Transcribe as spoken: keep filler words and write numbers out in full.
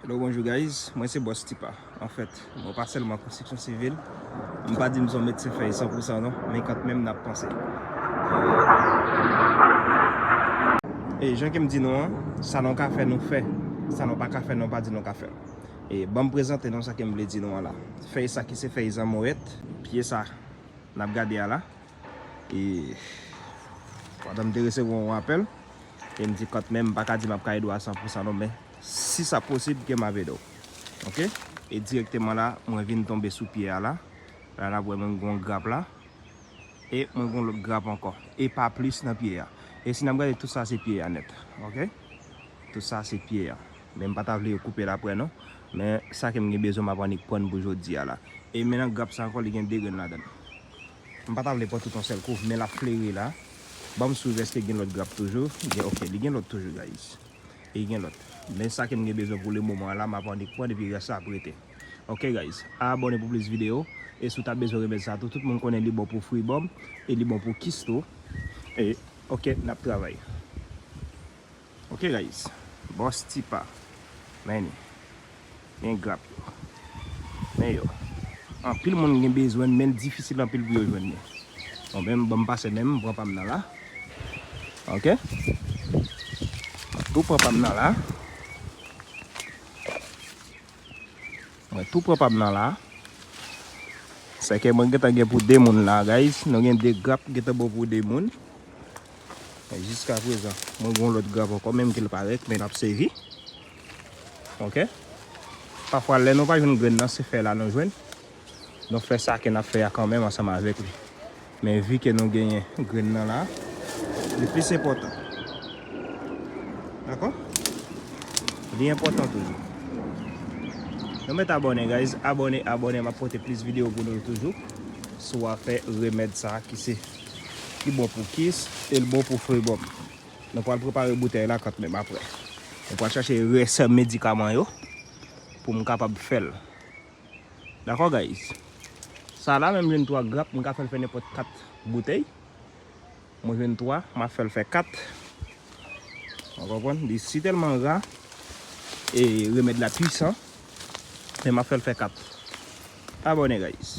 Hello, bonjou guys, mwen se Boss Tipa. Anfèt, mwen pa sèlman konstriksyon sivil, m pa di m se yon medsen fèy san pou san non, men kanmenm n ap panse. E jan ke m di nou an, sa nou ka fè nou fè, sa nou pa ka fè nou pa di nou ka fè. E ban m prezante nou sa ke m vle di nou an la. Fèy sa ki se fèy zanmowèt, pye sa n ap gade a la. E pandan m te resevwa yon apèl, e m di kanmenm m pa ka di m ap ka ede w a san pou san non, men si sa posib ke m ap ede w. Oke? E dirèkteman la, mwen vin tonbe sou pye a la. La n ap wè mwen gen yon grap la. E mwen gen yon lòt grap ankò. E pa plis nan pye a. E si n ap gade tout sa se pye a nèt. Oke? Tout sa se pye a. Men m pa ta vle yo koupe l aprè non. Men sa ke m gen bezwen m ap annik prann pou jodi a la. E men nan grap sa ankò li gen de grenn ladan l. M pa ta vle pran tout yon sèl kou, men l ap fleri la. Ban m swiv èske gen lòt grap toujou. Gen, oke, li gen lòt toujou, guys. E gen lòt. Men sa ke m gen bezwen pou le moman an la, m ap annik prann epi rès la ap rete. Oke, guys. Abòne pou plis videyo. E si w ta bezwen remèd sa tou, tout moun konnen li bon pou fribòm. E li bon pou kis tou. E, oke, n ap travay. Oke, guys. Boss Tipa. Men li. Men grap yo. Men yo. Anpil moun gen bezwen l, men l difisil anpil pou yo jwenn li. Bon, men ban m pase men m, m pran pa m nan la. Oke? M ap tou pran pa m nan la. Mwen tou pran pa m nan la. Sèke mwen gentan gen pou de moun la, guys. Nou gen de grap gentan bon pou de moun. Men jiska prezan, mwen gen yon lòt grap ankò, menm ke l parèt, men l ap sèvi. Oke? Pafwa, lè nou pa jwenn grenn nan, se fèy la nou jwenn. Nou fè sa ke n ap fè a kanmenm ansanm avèk li. Men vi ke nou genyen grenn nan la, li plis enpòtan. Dakò? Li enpòtan toujou. Nou mèt abòne, guys. Abòne, abòne. M ap pote plis videyo pou nou toujou sou afè remèd sa ki se, ki bon pou kis e l bon pou fribòm. Nou pral prepare boutèy la kanmenm aprè. Nou pral chache rès medikaman yo pou m kapab fè l. Dakò, guys? Sa la, menm jwenn twa grap, m ka fè l fè nenpòt kat boutèy. Mwen jwenn twa, m ap fè l fè kat. Ou konprann? Li si tèlman ra, e remèd la pwisan, men m ap fè l fè kat. Abòne, guys.